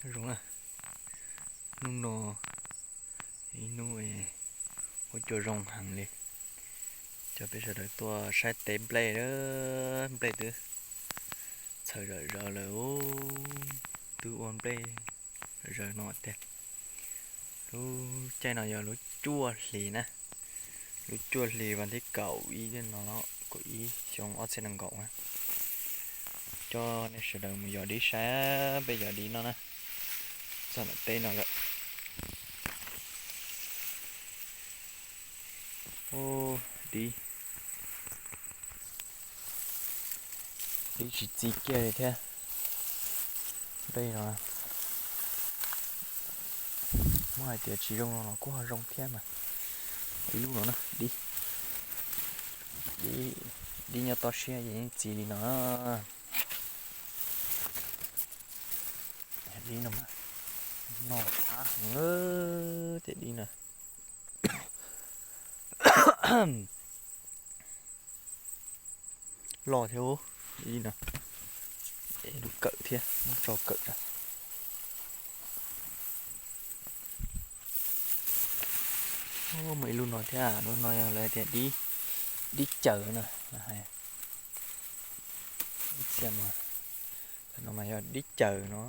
Zoo na, hnub no ib hnub ua cua zoo heev li. Coj peb sawv daws tuaj saib teb nplej, nplej twb txhawm zom zaws lawm, twb ua nplej zom zaws no tiag. Lub caij no yog lub cuaj hlis na, lub cuaj hlis vas thib kaum ib no, kaum ib xyoo ob txhiab nees nkaum na. Coj nej sawv daws mus yos dib saib, peb yos dib no na, txog nram teb no lawm. Ub, dib, dib tsis txi kiag li thiab. Nplej no muab hais tias tsis zoo no los kuj ho zoo thiab mas. Ib lub no na, dib, dib nyob toj siab yeej txi li no. Dib no mas noj qab heev, ces dib no loj thiab, ib no, lub kawm thiab, muab tso kawm rau. Muaj ib lub no thiab, lub no yog lawv tias dib, dib caws na, hais ib txhia no, no mas yog dib caws no.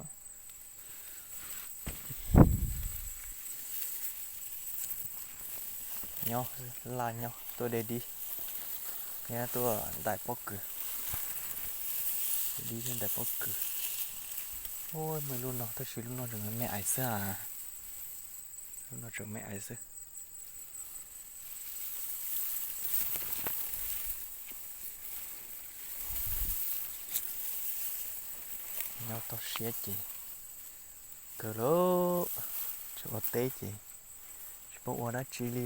Nyob, laj nyob tuaj de dib, nyob tuaj ntais pob kws, dib thiab ntais pob kws. Ub, muaj ib lub no tab sis lub no tseem me ais xwb a, lub no tseem me ais xwb. Nyob toj siab ces kawg lawm, tsis ua teb ces tsis paub ua dab tsi li.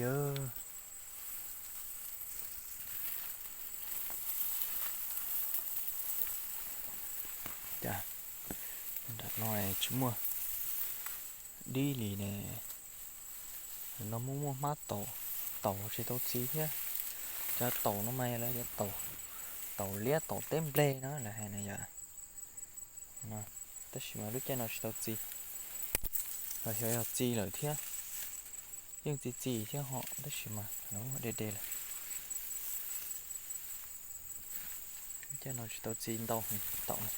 Cas nram no tsis muaj dib li ne? No muaj muaj hmab taus, taus tsis tau txi thiab. Cov taus no mas lawv tias taus liab taus teb nplej no lawv hais na yom. Tab sis mas lub caij no tsis tau txi, los xyov yog txi lawm thiab, yeej txi txi thiab ho tab sis mas de de lawm. Lub caij no tsis tau txi ntau heev taum na.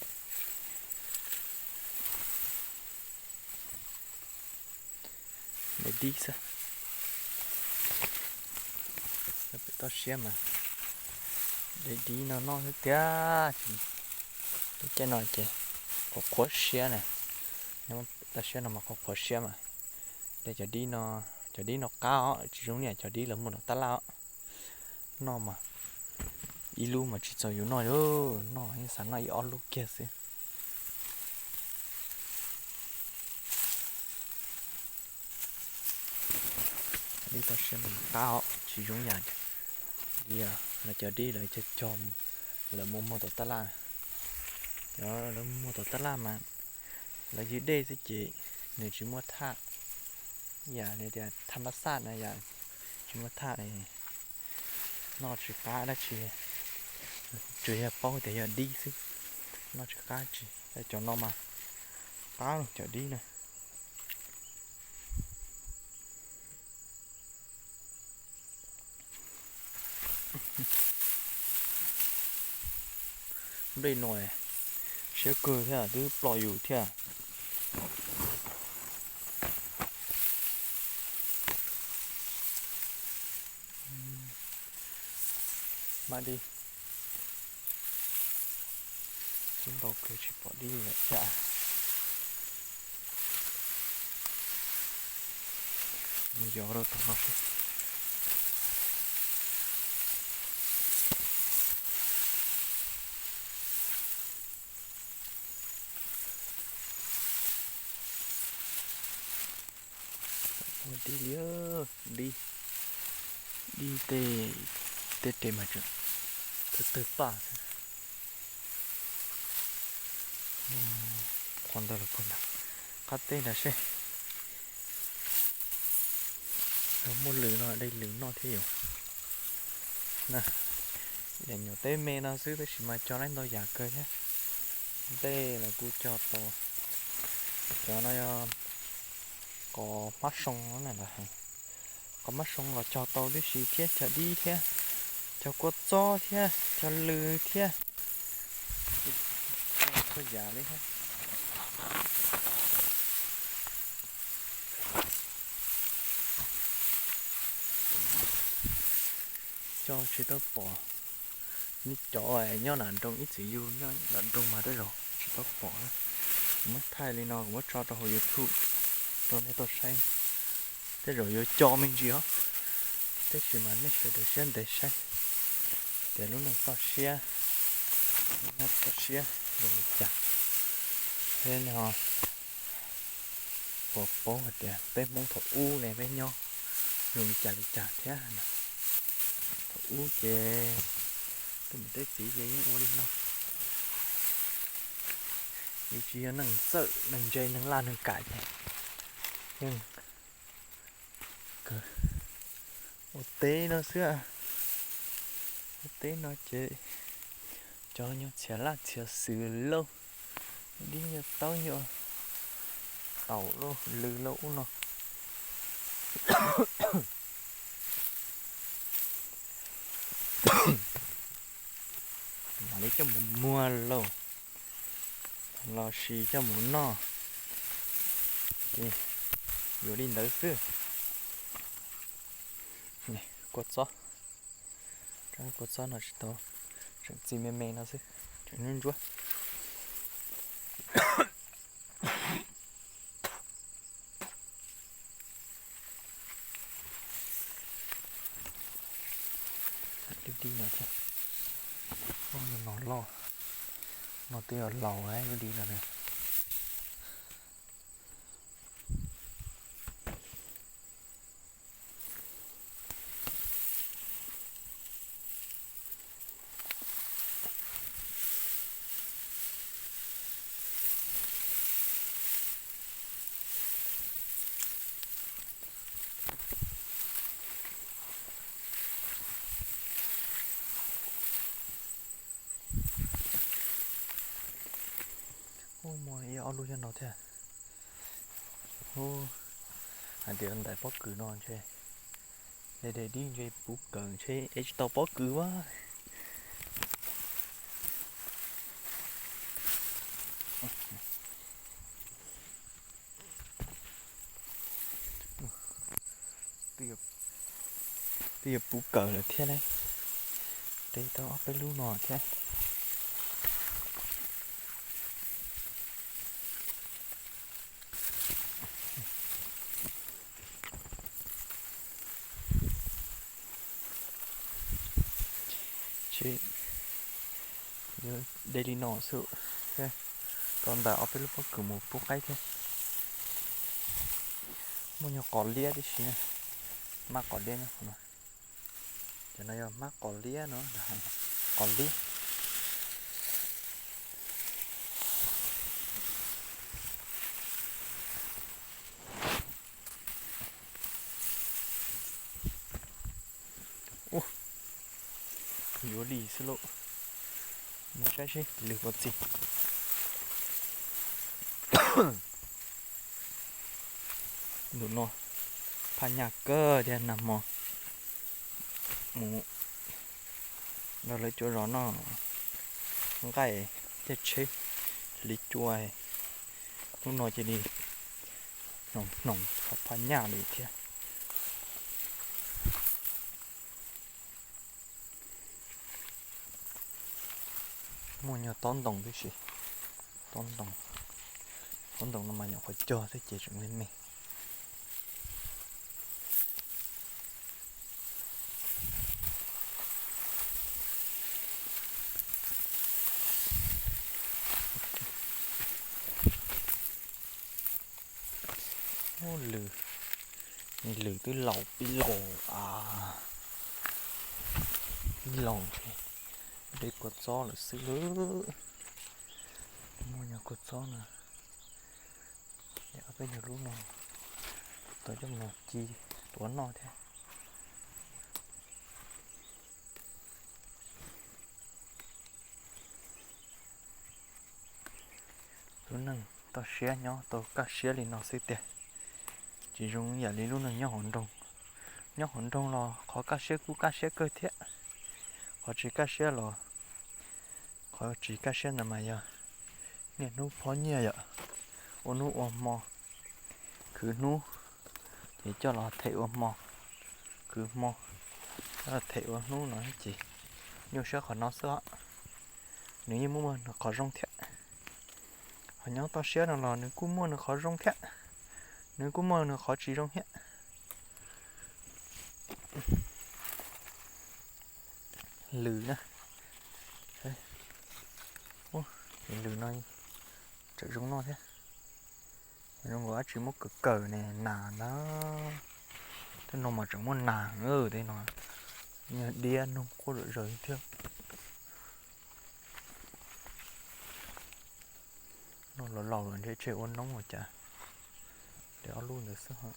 De dib xwb. Pem toj siab mas de dib no noj xwb tiag. Lub caij no ces qhuav qhuav siab na, toj siab no mas qhuav qhuav siab mas. De cov dib no, cov dib no qab os, tsis zoo niam cov dib lawv muag tom tab laj os. Noj mas ib lub mas tsis txaus yus noj li, noj yeej xav noj ib ob lub kiag xwb. Dib toj siab no qab os, tsis zoo yam dib, lawv cov dib lawv cog cog, lawv muag muag tom tab laj. Cov lawv muag tom tab laj mas lawv ywg dej xwb ces nws tsis muaj thaj, yam li tias thaj mab xaj na yom, tsis muaj thaj, noj tsis qab dab tsi, tsuas yog paub tias yog dib xwb, noj tsis qab tsi. Cov no mas qab cov dib na. Nplej no siab kawg thiab twb plom yus thiab. Mam dib, twb ntau kawg tsis pom dib lawm thiab. Mus yos rau tom no seb. Ua dib li, dib, dib tej, tej tes mas tseem tawg tawg paj xwb. Qhov ntawd los puag nrad, qab teb nrad seb. Yog muaj lws no de lws noj thiab yom. Daim nyuam teb me no xwb tab sis mas cog laib ntau yam kawg thiab. Ntej los kuj cog tau, Cov no yog qos hmab soo na, qos hmab soo los cog tau tib si thiab, cog dib thiab, cog kua txob thiab, cog lws thiab, txhua yam li thiab. Cog tsis tau pom, cov nyob nram nroog ib txwm yug nyob nram nroog mas tej zaum tsis tau pom. Kuv muab thaij li no kuv muab tso rau hauv YouTube rau nej tau saib. Tej zaum yuav co me ntsis os, tab sis mas nej sawv daws siab ntev saib tias lub neej toj siab, lub neej toj siab zoo li cas, thiab nej ho puas paub hais tias peb Hmoob thaum ub ne peb nyob zoo li cas li cas thiab. Thaum ub ces tej niam tej txiv ces yeej ua li no, yeej tsis yog neeg txawj neeg ntse neeg laj neeg kam ces yeej ua teb no xwb. Ua teb no ces cov nyuag txhiab laj txhiab xwm lauj, dib nyuag taub nyuag taum lauj, lws lauj ub no. Mam li coj mus muag lauj, los sis coj mus noj, ces yuav li ntawd xwb. Kua txob, kua txob no tsis tau, tseem txi me me no xwb, tseem ntsuab ntsuab. Lub dib no thiab, no loj, no twb yog laus lub dib no na. Ub, muaj ib ob lub nyob no thiab. Ub, hais tias ntais pob kws no ntshe, de de dib ntshe puv kawg ntshe es tsis tau pob kws ua. Twb yuav puv kawg lawm thiab ne, de tau ob peb lub no thiab. Ces yuav de li no xwb, rau ntais ob peb lub pob kws mus pub qaib thiab. Muaj nyuag qos liab tib si, hmab qos liab nyob no. Cov no yog hmab qos liab no, qos liab. Ub, yuav li xwb lauj, mus saib seb lwg puas txi. Ntu no phaj nyaj kawg thiab, nag hmo mus nrog lawv cuab zos noj nqaij, caij tsheb hliv cua, hnub no cia li hnoos hnoos phaj nyaj li thiab. Muaj nyuag tob ntoo tib si, tob ntoo, tob ntoo no mas nyuam qhuav cog xwb ces tseem me me. Ub, lwm, lwm twb laus pib laus a, pib laus ntshe de kua txob lawm xwb lauj. Muaj nyuag kua txob no, ob peb nyuag lub no, tau coj mus ci tuav noj thiab. Lub neej Toj siab nyob tau kaj siab li no xwb tiag, tsis zoo yam li lub neej nyob hauv nroog. Nyob hauv nroog los qhov kaj siab kuj kaj siab kawg thiab, qhov tsis kaj siab los, qhov tsis kaj siab ntawd mas yog niaj hnub phob nyiaj yom, ua hnub ua hmo, khwv hnub, ces coj los them ua hmo, khwv hmo, coj los them ua hnub no ces nyuaj siab qhov no xwb os. Nws yeej muaj nws qhov zoo thiab. Ho nyob toj siab no los nws kuj muaj nws qhov zoo thiab, nws kuj muaj nws qhov tsis zoo thiab. Lws na, lws no tseem zoo noj thiab. Zoo nkaus dab tsi muab kawm kawm ne, nas ntag. Tej no mas tseem muaj nas, tej no yog diab noog quaj zom zaws thiab. No los laus lawm ntshe tseg ua noob ua cas. Li ob lub ntawd xwb ho.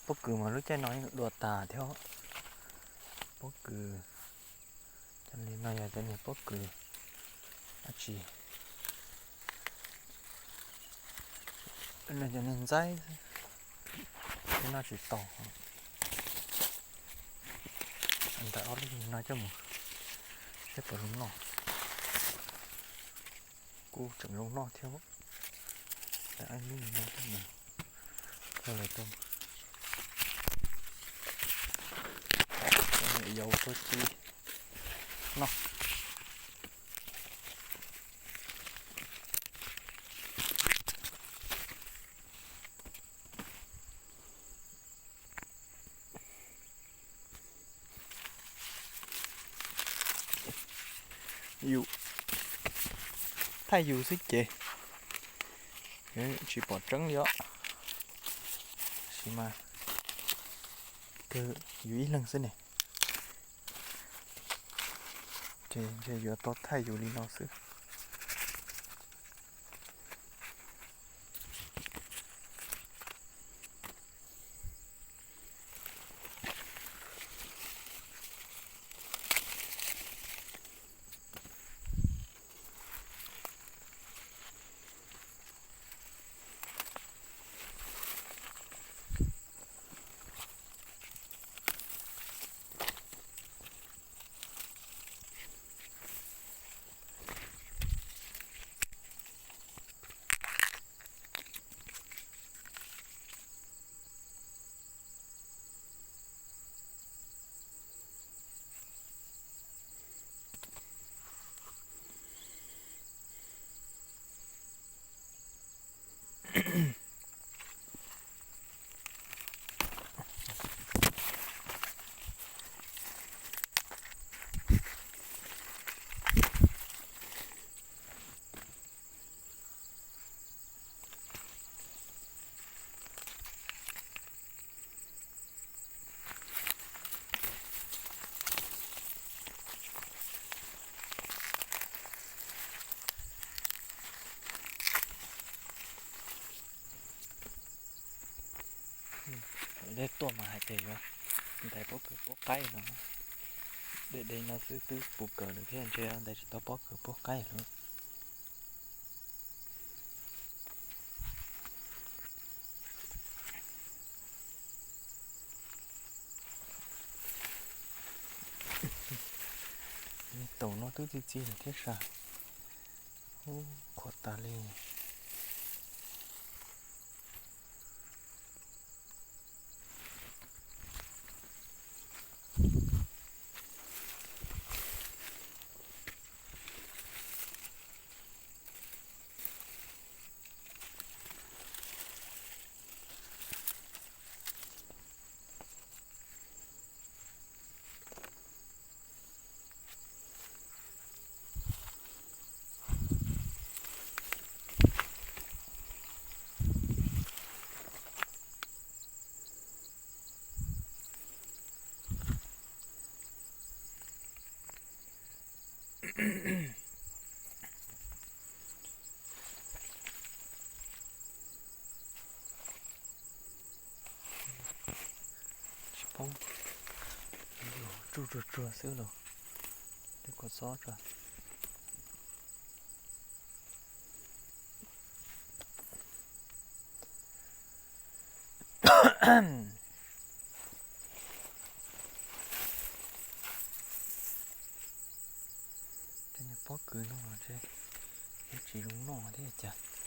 Pob kws mas lub caij no yeej dua tas thiab. Pob kws, cov li no yog cov niag pob kws dab tsi, cov niag ntxaib xwb, noj tsis tau. Ntawm ob lub no coj mus saib puas zoo noj. Kuj tseem zoo noj thiab. Ntawm ob lub no coj mus, coj los rau yau tuaj ci noj. Yus thaij yus xwb ces tsis pom tseeb li os. Tab sis mas kawg yus ib leeg xwb ne, ces ntshe yuav tau thaij yus li no xwb. Dej tuaj mas hais tias yuav ntais pob kws pub qaib no. Dej dej no xwb twb puv kawm lawm thiab ntshe ntais tsis tau pob kws pub qaib lawm. Taum no twb txi txiv lawm thiab sas. Ub, qhuav tas li. Tsis paub, tsuj tsuag tsuag xwb los, twb kua txob tso. Tej niag pob kws no los ntshe yuav tsis zoo noj thiab cas.